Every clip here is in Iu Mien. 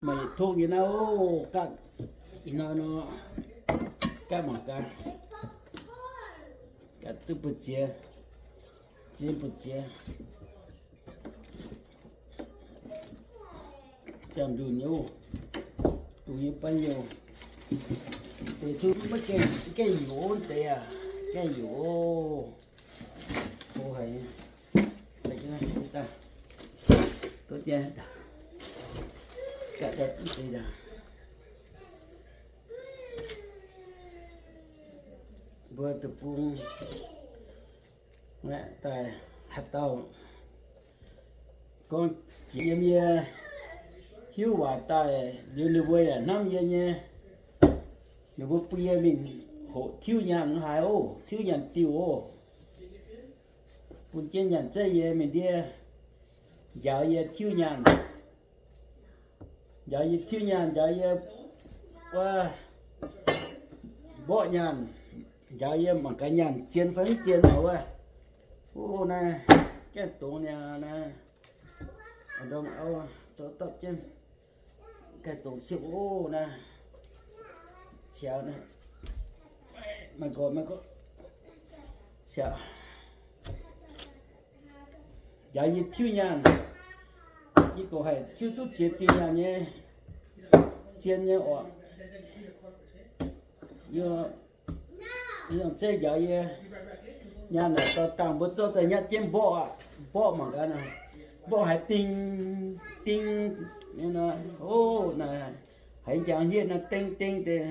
Maaih yietc tongv nyei naaiv oc. Gaatv ih hnoi nor, gaatv mangc gaax, gaatv duqv mbu'ziex, zien mbu'ziex. Ziangh ndunh nyei oc. Dungx nyei banh nyouh. Deix cuotv maiv gaengh, gaengh yuoqc deix aac, gaengh yuoqc oc. Tov haic nyei. Mbuo deic-bung daaih haaix dauh gorngv jiex yiem yie hiuv waac daaih liuz, ninh mbuo yaac hnamv yie nyei. Ninh mbuo bun yie mingh hoqc tiuv nyaanh haic oc, tiuv nyaanh diuh oc. Bun jienv nyaanh zeiv yie mingh ndiev njaaux yie tiuv nyaanh. Njaaux yie tiuv nyaanh, njaaux yie wuov mborqv nyaanh, njaaux yie mangc gaax nyaanh zien fai mv zien oc wuov. Wuov naaiv gaengh dongz niaa naaiv, ndorm auv zoux dapv jienv gaengh dongz siepv oc naaiv. Ciaux naaiv, maaih nqorngv, maaih nqorngv, ciaux. Njaaux yie tiuv nyaanh, yie gorngv haih tiuv duqv ziex diuh nyaanh nyei, zien nyei oc. Yie, yie zeiv njaaux yie nyaanh naaic dorh dangh mbuo zorqv daaih nyatv jienv mborqv, mborqv mangc gaax naaic, mborqv haiz ding ding, o, naaic haiz njang hniev naaiv ding ding deix.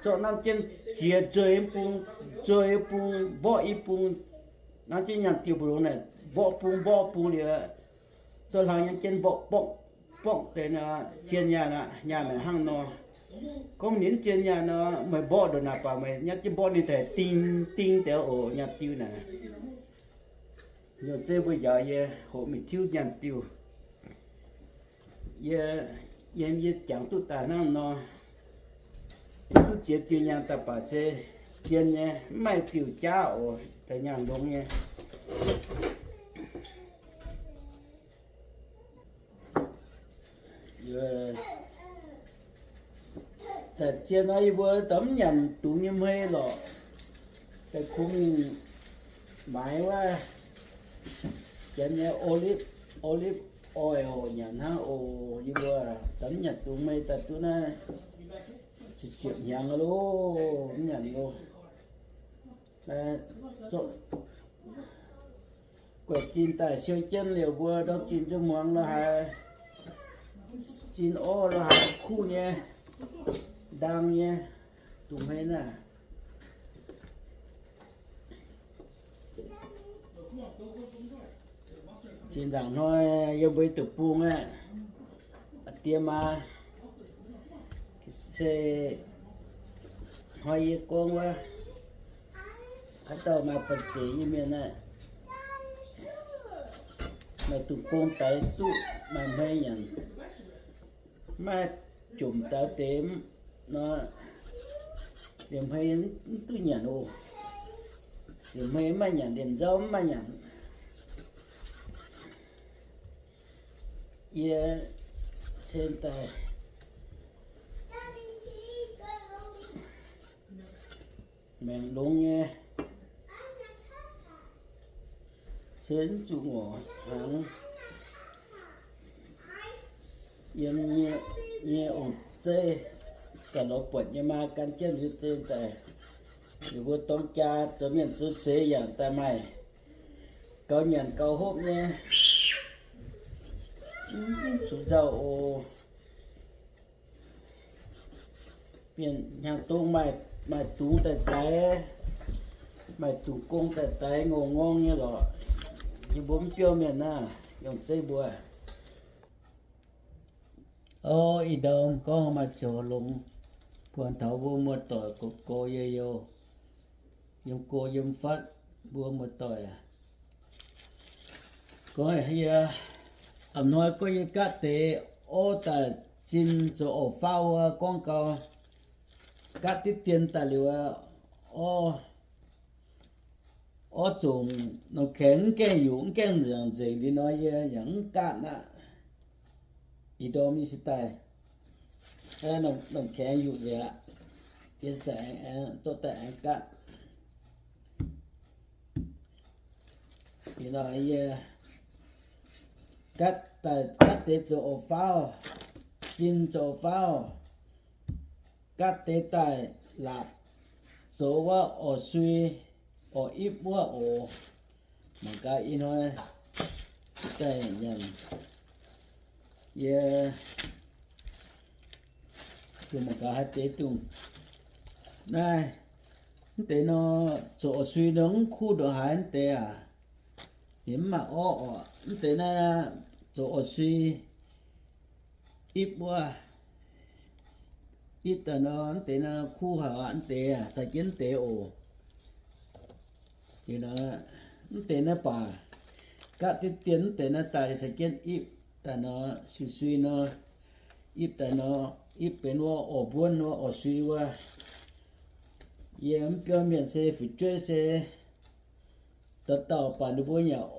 Zorqv nanv jienv ziex nzueic bung, nzueic bung, mborqv i bung, nanv jienv nyaanh diuh mbu'ndongx naaic mborqv bung, mborqv bung liuz, zorqv hlang nyei jienv mborqv, mborqv deix nor, zien nyaanh aqv. Nyaanh naaic hnangv nor. Gorngv ninh mv zien nyaanh nor, meih mborqv ndongc naaic baac meih nyatv jienv mborqv ninh daaih ding ding deix oc, nyaanh diuh naaic. Nyungc zeiv mbuo njaaux yie hoqc mingh tiuv nyaanh diuh. Yie, yiem yie jangx duqv daaih hnangv nor, duqv ziex diuh nyaanh daaih baac se zien nyei, mv maaih diuh jaav oc, daaih nyaanh longx nyei. Daaih zien nor yie mbuo daaih mv nyanc dungz nyei hmei lorqc. Daaih kungx mingh maaiz wuov janx nyei olive, olive oil nyanc hnangv oc. Yie mbuo daaih mv nyanc dungz hmei daaih duqv naaiv ziepc ziepc hnyangx loh, mv nyanc loh. Guaih zinh daaih siou jienv liouh mbuo ndorm zinh nzunc hmuangx lo haaix, zinh orv lo haaix kuv nyei, ndaang nyei, dungz hmei naaiv. Zinh ndaangc hnoi yiem mbuo deic-bung aeqv, diex maa se hnoi yie gorngv wuov, haaix dauh maaih banh zeic nyei mienh aeqv, maaih dungz gong daix duqv maaih hmei nyanc, maiv jomc daix deix nor, liemh hmei mv duqv nyanc oc. Liemh hmei mv maaih nyanc, liemh nzauv mv maaih nyanc. Yie cen daaih maengc longx nyei, cen zuqc ngorc hnaangx. Yiem nyei ong-zeiv gaax lorz buatc nyei maa gan jienv liuz zinh daaih, ninh mbuo dorng jaa zoux mienh zoux seix yaac daaih maaih gaux nyanc gaux hopv nyei, mv zuqc nzauh oc. Bienh hnyangx-dong maaih dungz daaih daix, maaih dungz gong daaih daix ngongh ngorng nyei lorqc. Yie mbuo mv biouv mienh naaiv, yungz zeiv mbuo. O, ih ndorm gorngv maaih zoux longx, buangh taux mbuo muoz-doic gox gox youz-youz, yiem go yiem fatv mbuo muoz-doic. Gorngv yie, a'hnoi gorngv yie gaatv deix orv daaih zinh zoux orv-faauv wuov, gorngv gau gaatv diqv dien daaih liuz, orv, orv zongc nor kaengx mv gaengh yuqc, mv gaengh nzengc nzengc liuz nor, yie yaac mv gaatv aqv. Ih ndorm yie se daaih, lomc kaengx yuqc nzengc aqv. Yie se daaih aengx, aengx zorqv daaih aengx gatv. Ih nor yie gatv daaih, gatv deix zoux orv faauv, zinh zoux orv faauv, gatv deix daaih laatc zoux wuov orv sui, orv ipv wuov oc. Mangc gaax ih hnoi daaih nyanc, yie zuqc mangc gaax haaix deix dungh. Naaiv, mv deix nor, zoux orv sui nor mv kuv ndongc haaix mv deix aac. Ninh mv maaih orv oc. Mv deix naaiv zoux orv sui ipv wuov, ipv daaih nor, mv deix naaiv kuv haic aqv. Mv deix aac, sai jienv mv deix oc. Mv deix naaiv baac gatv diqv dien, mv deix naaiv daaih sai jienv ipv daaih nor, sui sui nor, ipv daaih nor, ipv benx wuov orv mbuonv wuov, orv sui wuov. Yie mv biauv mienh se fu'jueiv se dauh dauh baac ninh mbuo yaac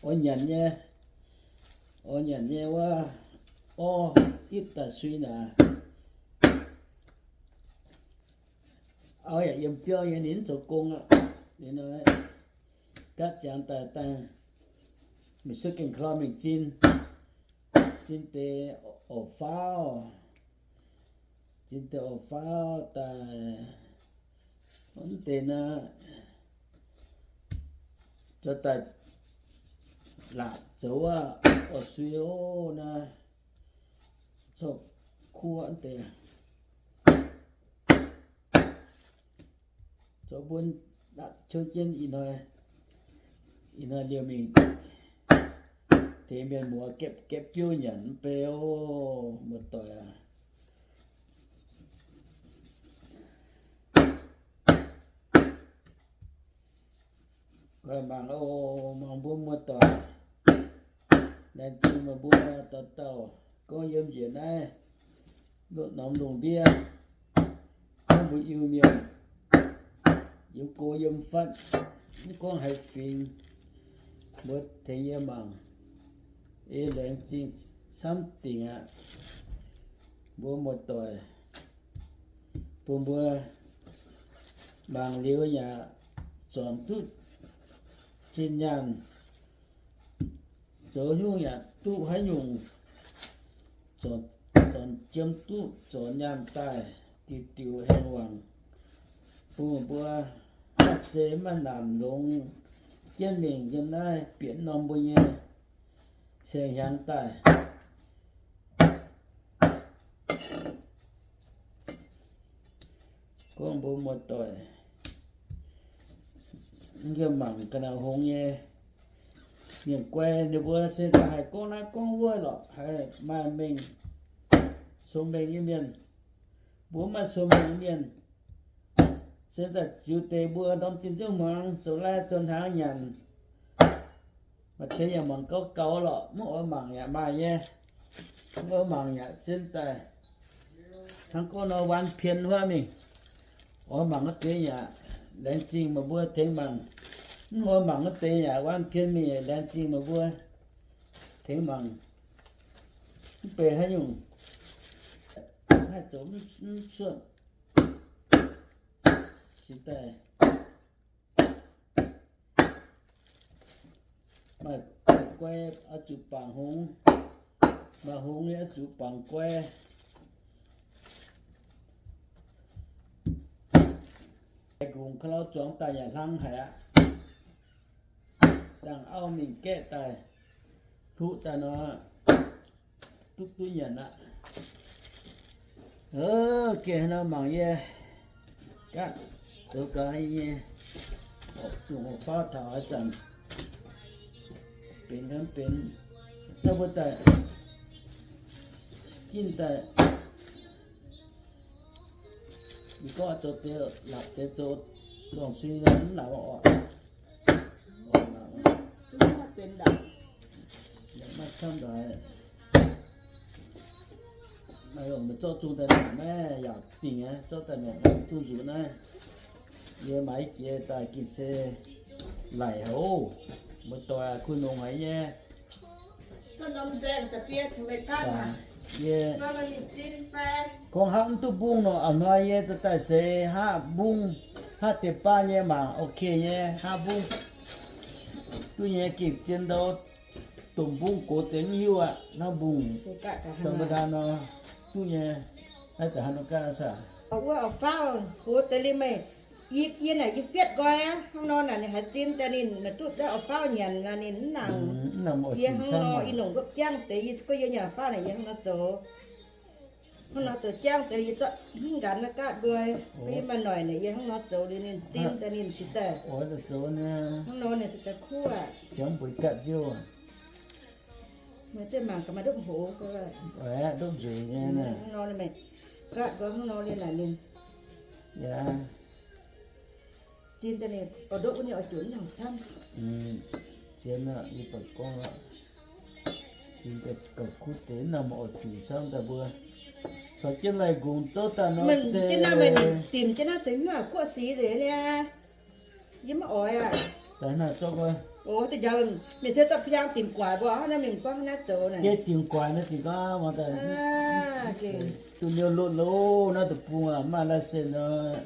oix nyanc nyei, oix nyanc nyei wuov, orv ipv daaih sui naaic. Auv yaac yiem biauv nyei, ninh mv zoux gong aqv. Ninh gatv ziangx daaih dangh mingh cuotv gengh klo mingh zinh, zinh deix orv faauv, zinh deix orv faauv daaih, mv deix naaiv zoux daaih laatc zoux wuov orv sui oc naaiv, zorqv kuv mv deix zoux mbuonv laatc qouv jienv ih hnoi, ih hnoi liouh mingh tengx mienh muoz gaeqv biouv nyanc mv bei oc, muoz-doic aac. Mangc oc, mangc mbuo muoz-doic, laengz zingh meih mbuo dauh dauh gorngv yiem njiec naaiv loz-norm lungh ndiev, gorngv mbuo Iu-Mienh yiem go yiem fatv, mv gorngv haaix fingx, mbuo tengx yie mangc. Ei laengz zingh camv dingc aqv. Mbuo muoz-doic, bun mbuo mangc liuz yaac zornc duqv zinh nyaanh, zoux nyungc yaac duqv haaix nyungc, zornc jiem duqv zornc nyaanh daaih diuc diuc heng wangc, bun mbuo maaih zei maaih naanc longx jienv mingh yiem naaiv bieqc norm mbuo nyei ceng-hnyangx daaih. Gorngv mbuo muoz-doic, yie mangc ga'naaiv hngongx nyei mienh guai, ninh mbuo se daaih haih gorngv naaiv gorngv wuov lorqc, haih maaih mengh, cong-mengh nyei mienh. Mbuo maaih cong-mengh nyei mienh se daaih ziux deix mbuo ndorm zinh nzengc hmuangx zoux lai zoux hnaangx nyanc. Maaih deix yaac mangc gauh gaux lorqc, mv oix mangc yaac maaih nyei. Mv oix mangc yaac sen daaih hnangv gorngv nor วันเพ็ญ wuov mingh. Oix mangc wuov deix yaac laengz zingh meih mbuo tengx mangc. Mv oix mangc wuov deix yaac วันเพ็ญ mingh, laengz zingh meih mbuo tengx mangc. Mv benx haaix nyungc, haih zoux mv cuotv. Cingx daaih maaih guai oix zuqc bangc hngongx, maaih hngongx nyei oix zuqc bangc guai. Kungx ka'lau zuangx daaih yaac hlang haic aqv. Dangh auv mingh gaeqv daaih, kuv daaih nor, duqv duqv nyanc aqv. Geh haaix nor mangc yie gaav zoux gaax nyei, dongh horqc faauv taux haaix zanc benx mv benx, naaiv mbuo daaih jin daaih, ninh gorngv zoux deix laatc deix zoux dorngc sui nor mv laatc oc. Maiv camv ndaaix. Maaih longc meih zorqv zungh daaih nongc maiv yaac dingh aqv, zorqv daaih nongc zungh nzuqc naaiv. Yie maaiz jiex daaih gin se laic haic oc. Muoz-doic kuh nongc haic nyei. Yie gorngv hnangv mv duqv mbungv nor, a'hnoi yie daaih seix hnangv mbungv, hnangv deix baav nyei mangc ok nyei, hnangv mbungv duqv nyei, gengh zien ndou, dongh mbungv gox deix mv hiuv aqv, hnangv mbungv dongh mbuo ndau nor duqv nyei, naaiv daaih hnangv nor gaatv saah. Wuov auv-faauv gox deix liemh meih, yie, yie naaic yie fietv nqoi aqv, hnangv nor naaic ninh haiz zien daaih ninh naaic duqv daaih auv-faauv nyanc naaic ninh mv nangc. Yie hnangv nor ih longc ndopv jangv deix, yie gorngv yie nyei auv-faauv naaic yie hnangv nor zoux. Hnangv nor zoux jangv deix yie zorqv hingv nqanx naaiv gaatv nqoi, yie maaih noic naaic yie hnangv nor zoux liuz ninh zien daaih ninh cingx daaih. Hnangv nor ninh cingx daaih kuv aqv. Meih zieqv mangc gaax maaih ndopv hoz, ndopv nzueic nyei. Hnangv nor meih gaatv nqoi hnangv nor liuz naaic ninh zien daaih ninh oix ndopv wuov ninh oix junc mv nangc camv. Zien aqv, yie buatc gorngv aqv. Zien daaih gauh kuv deix, mv nangc oix junc camv daaih mbuo caux jienv lai-nqongx zouv daaih nor se. Dimc jienv naaiv zeix hnyouv guoqv sic nzengc niaa. Yie mv oix aqv. Daaih naaiv zorqv, o, da'njaaux mienh se zorqv piang dimc guaix mbuo hnangv naaiv mingh gorngv naaiv zoux naaic. Yie dimc guaix naaiv dingc gorngv mv daaih. Duqv niu lotv loh naaiv deic-bung aqv, maaih license nor,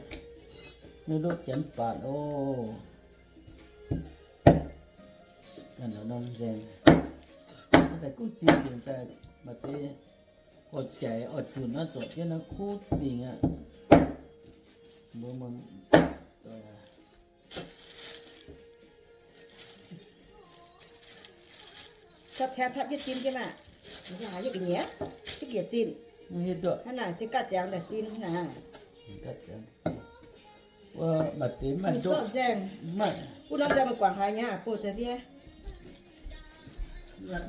niu lotv janx baatc oc. Naaiv nor nzengc, naaiv daaih kuv zinh dingc daaih maaih deix oix jaic oix junc naaiv zorpc jienv naaiv kuv dingc aqv. Mbuo Gapv caengx tapv jienv zinh jienv maah. Haaix yietv ga'nyiec, yietv ga'nyiec zinh. Hnangv naaic se gaatv ziangx daaih zinh hnangv naaic. Maaih deix maaih zorqv nzaeng. Gunv norm nzaeng meih guangc haaix nyungc bouh deix fiev. Nangc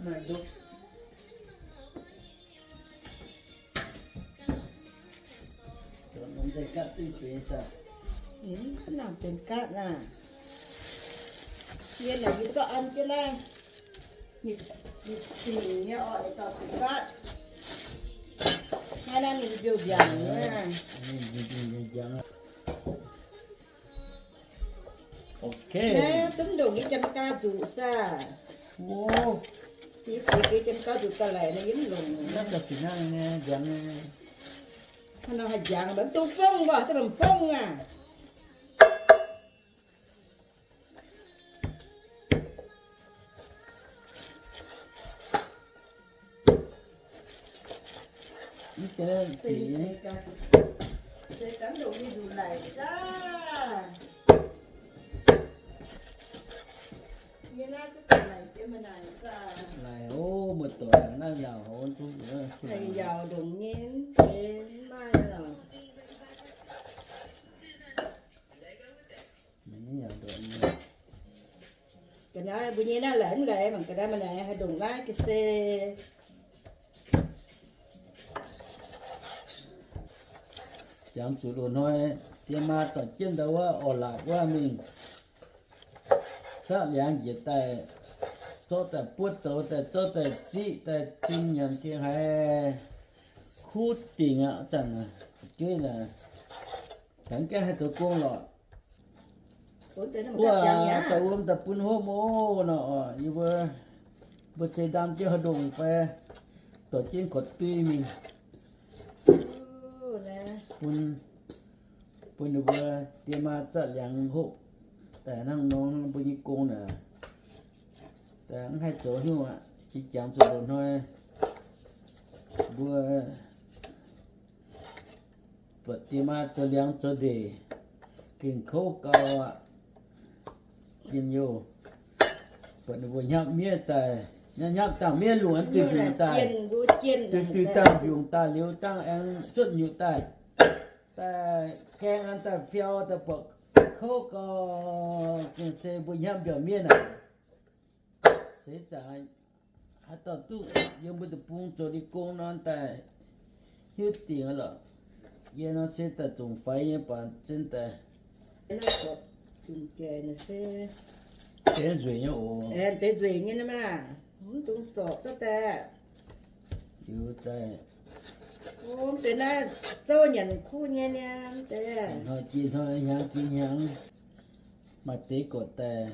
benx gaatv naah. Yie naaic yie zorqv an jienv naaiv, ninh dingc nyei orqc, ninh dorh benx gaatv. Naaiv naaiv ninh nziouv mbiaangc. Ok. Naaiv zungv ndongc yie Janx-Meigaa nzuqc saah. Yie zeix geix Janx-Meigaa nzuqc ga'laic naaiv yie mv longc. Naaiv ga'fih hnangv nyei, njangx nyei. Hnangv nor haih njangx, mv dungx fongv mbuo, daaih lomc fongv aac. Laic ov, muoz-doic naaiv nyaauc hov duqv, nyaauc ndongc nyei, maaih lorqc. Ga'naaiv mbuo nyei naaiv laic mv laic, mangc ga'naaiv maaih naaic haih ndongc naaiv ga'sie. Jangx zuqc loz-hnoi diex maa dorh jienv ndau wuov orv-laapc wuov mingh zaqv liangx njiec daaih, zorqv daaih buov douz daaih, zorqv daaih ziqv daaih zinh nyanc gengh haiz kuv dingc aqv. Zanc jueiv naaic, tengx gaengh haih zoux gong lorqc. Wuov, daaih wuom daaih bun hopv mv nor, yie mbuo, mbuo se ndaam jienv haaix ndongc fai dorh jienv korv dui mingh bun, bun ninh mbuo diex maa zaqv liangx hopv daaih hnangv nor, mbuo nyei gong naaic daaih mv haih zoux hnyouv aqv. Jiex jangx zuqc loz-hnoi mbuo buatc diex maa zoux liangx zoux ndeic gengh kouv gau aqv. Jienh youh, buatc ninh mbuo hnyapv miev daaih, hnyapv dangh miev lungh duih mbiungc daaih, duih duih dangh mbiungc daaih liuz dangh aengx cuotv nyutc daaih, daaih gaeng an daaih fiau daaih buatc kouv gau, gengh se mbuo hnyapv mbiauh miev naaic. Seix zaangc haaix dauh duqv yiem mbuo deic-bung zoux liuz gong nor daaih hiuv dingc lorqc. Yie nor se daaih zongc faix nyei baac zinh daaih deix nzueic nyei oc. Deix nzueic nyei maah, mv dungx zorpc duqv daaih. Liuz daaih, mv deix naaiv zouv nyanc kuv nyei niaa, mv deix hnoi jiex hnoi, hnyangx jiex hnyangx, maaih deix gorqv daaih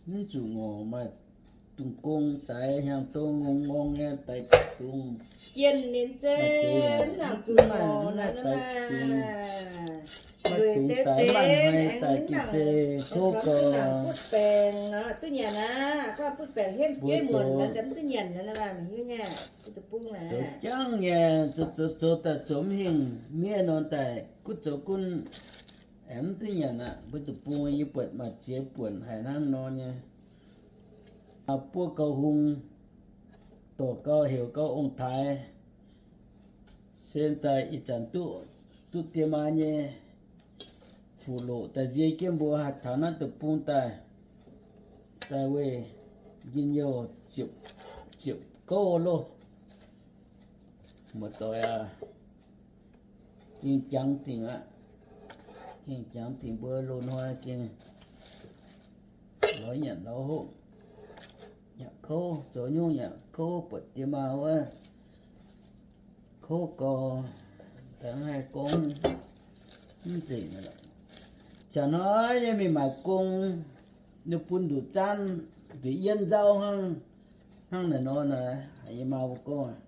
mv zuqc ngorc, maaih dungz gong daix hnyangx-dong ngongh ngorng nyei daix dungz. Jienh ninh zeiz mv nangc zuqc maaih dungz, maaih dungz daix maaih hnoi daaih gengh zeiz kouv gau. Butv baengc nor duqv nyanc aqv. Gorngv butv baengc henv jueiv muonc nor, mv duqv nyanc nor, mv hiuv nyei. Zoux jangv nyei, zoux zoux zoux daaih zoux mv hingh miev nor daaih gunv zoux gunv aengx mv duqv nyanc aqv. Mbuo deic-bung yie buatc maaih ziex buonc haic hnangv nor nyei. Buov gau hung, dorh gau heuc gau ong-taaix, se daaih ih zanc duqv, duqv diex maa nyei fuqv loqc daaih nzie jienv mbuo haih taux naaiv deic-bung daaih, daaih weih njien-youh ziepc, ziepc gouv loh. Muoz-doic aac, gengh jangx dingc aqv. Gengh jangx dingc mbuo loz-hnoi gengh lorz nyanc lorz hopv, nyanc kouv, zoux nyungc nyanc kouv, buatc diex maa wuov kouv gau, daaih mv haih gorngv mv nzengc. Jaax hnoi nyei mingh maaic gong, ninh bun nduqc zaanv, nduqc yienv nzauv hnangv, hnangv naaic nor naaic, yie maa mbuo gorngv,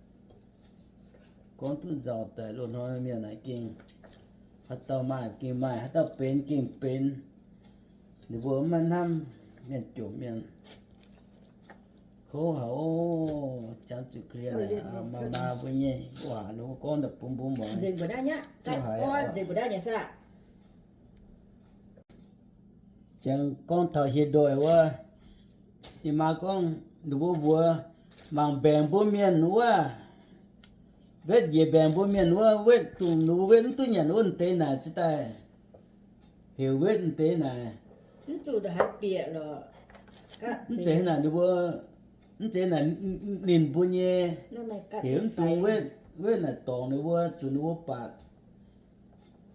gorngv duqv nzauh daaih loz-hnoi mienh naaic gengh, haaix dauh maaih gengh maaih, haaix dauh benx gengh benx. Ninh mbuo mv maaih hnamv mienh jomc mienh. Kouv haic oc, jangx zuqc ga'hlen maa maa mbuo nyei waac ninh mbuo gorngv daaih bun mbuo muangx. Jangx gorngv taux hieh ndoih wuov, yie maa gorngv ninh mbuo mbuox mangc mbaengc mbuo mienh wuov, wetv njiec mbaengc mbuo mienh wuov, wetv dungz ninh mbuo wetv mv duqv nyanc wuov deix naaic cingx daaih heuc wetv deix naaic. Mv zeiz naaic ninh mbuo, mv zeiz naaic ninh mbuo nyei, heuc mv dungz wetv, wetv naaic dorngc ninh mbuo, zuqc ninh mbuo baac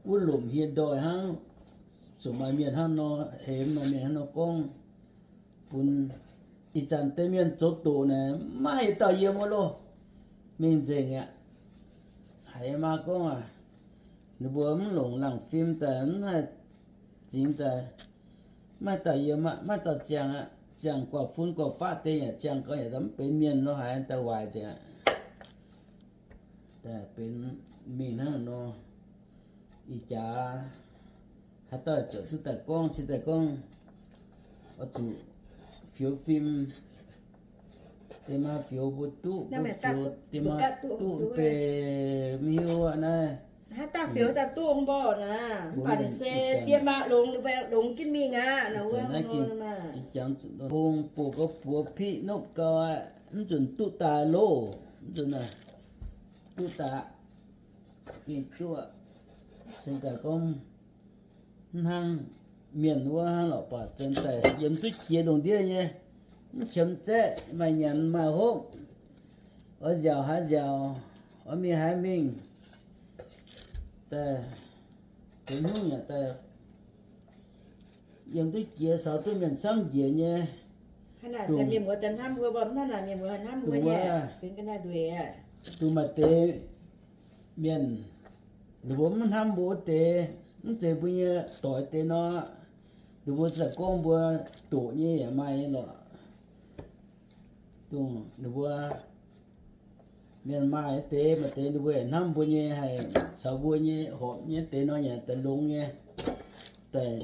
wuov lomc hieh ndoih hnangv, zuqc maaih mienh hnangv nor, hemx maaih mienh hnangv nor gorngv bun. Ih zanc deix mienh zoux doqc naaic maiv maaih dauh yiem wuov loh, mingh nzengc aqv. Haiz maa gorngv aac, ninh mbuo mv longc laangh fim daaih, mv haih zingx daaih, maiv dauh yiem aqv, maiv dauh ziangh aqv. Ziangh guaax fun guaax faqv deix yaac ziangh gau yaac mv benx mienh nor, haiz daaih waaic nzengc aqv. Daaih benx mingh hnangv nor. Ih jaax haaix dauh ziouc duqv daaih gorngv, cingx daaih gorngv, oix zuqc fioux fim. Deix maa fioux mbuo duqv, mbuo fioux deix maa duqv beiv mv hiuv aqv naaiv. Haaix dauh fioux daaih duqv mborqv naaic, mv baac se deix maa longx, longx jienv mingh aqv. Jangx zuqc hung buoz gau buoz piqv nopv gau aqv, mv nzunc duqv daaih loh, mv nzunc duqv daaih. Gengh duqv, se daaih gorngv hnangv mienh wuov hnangv lorqc, baac zengx daaih yiem duqv jiex lungh ndiev nyei, mv qiemx zaeqv, maaih nyanc maaih hopv, oix nziaauc haaix nziaauc, oix mingh haaix mingh, daaih benx hnyouv yaac daaih yiem duqv jiex, caux duqv mienh camv njiec nyei. Dongh maaih deix mienh, ninh mbuo mv hnamv mbuo wuov deix, mv zeiz mbuo nyei doic deix nor, ninh mbuo za'gengh gorngv mbuo doqc nyei yaac maaih nyei lorqc. Dongh ninh mbuo mienh maaih deix, maaih deix ninh mbuo hnamv mbuo nyei, haih caux mbuo nyei horpc nyei deix nor yaac daaih longx nyei. Daaih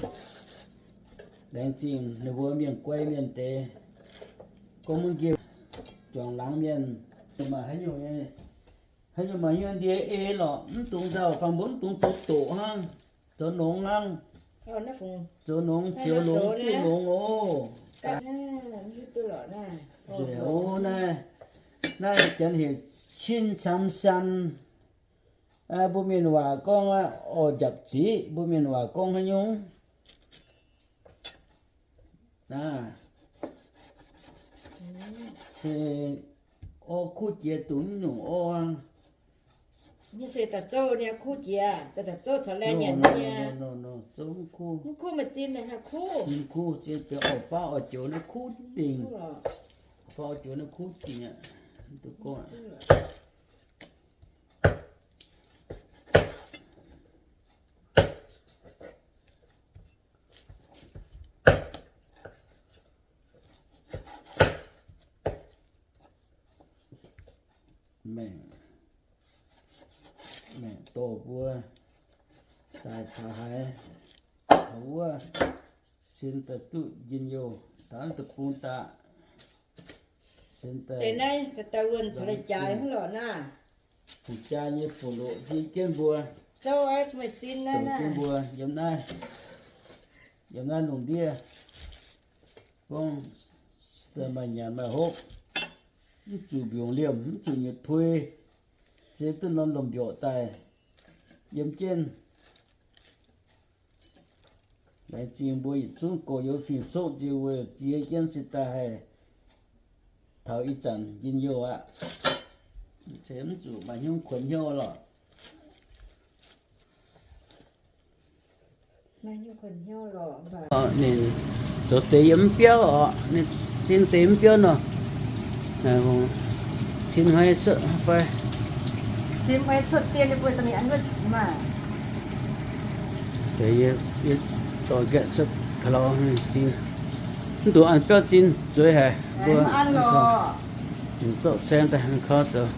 laengz zingh ninh mbuo mienh guai mienh deix, gorngv mv nqemh juangc laangz mienh, maaih haaix nyungc nyei, haaix nyungc maaih haaix nyungc ndie ei lorqc, mv dungx nzauh, fangx mbuo mv dungx zoux doqc hnangv, zoux nongx hnangv. Zoux nongx fioux longx duqv longx oc. Nzueic oc naaiv. Naaiv janx heuc cin camv sian. Mbuo mienh waac gorngv orv njapc ziqv, mbuo mienh waac gorngv haaix nyungc? Naaiv se orv kuv jiex, dungx nyungc orv. Nyei se daaih zouv nyei kuv jiex, daaih zouv caux laeh nyanc nyei. Zouv mv kuv. Mv kuv maaih zin, haih kuv. Zin kuv, zin deix orv-faav orv-joux naaiv kuv dingc. Orv-faav orv-joux naaiv kuv dingc aqv. Duqv gorngv aqv. Maengc dorh mbuo daaih taux haaix, taux wuov, sin daaih duqv njien-youh, taux deic-bung daaih, sin daaih, daaih wuonh caux jaaix hnangv lorqc naaiv. Fungx jaa nyei fuqv-loqc jiex jienv mbuo, douc jienv mbuo yiem naaiv, yiem naaiv lungh ndiev, gorngv maaih nyanc maaih hopv, mv zuqc mbiungc liemh, mv zuqc nyutc pui, se duqv norm lomh mbiorqc daaih yiem jienv. Laengz zingh mbuo yietc zungv goux youz fingx-coqv nziex weic ziex jienv se daaih haih taux ih zanc njien-youh aqv. Se mv zuqc maaih hnyouv kuonx hnyouv lorqc. Ninh zoux deix yiem mv biauv oc, ninh cin deix mv biauv nor. Cin hnoi cuotv fai, deix yie dorh nqaeqv cuotv taux lauh, mv dungx an biauv cin zueiz haic. Mbuo zorqv caeng daaih koi zoux.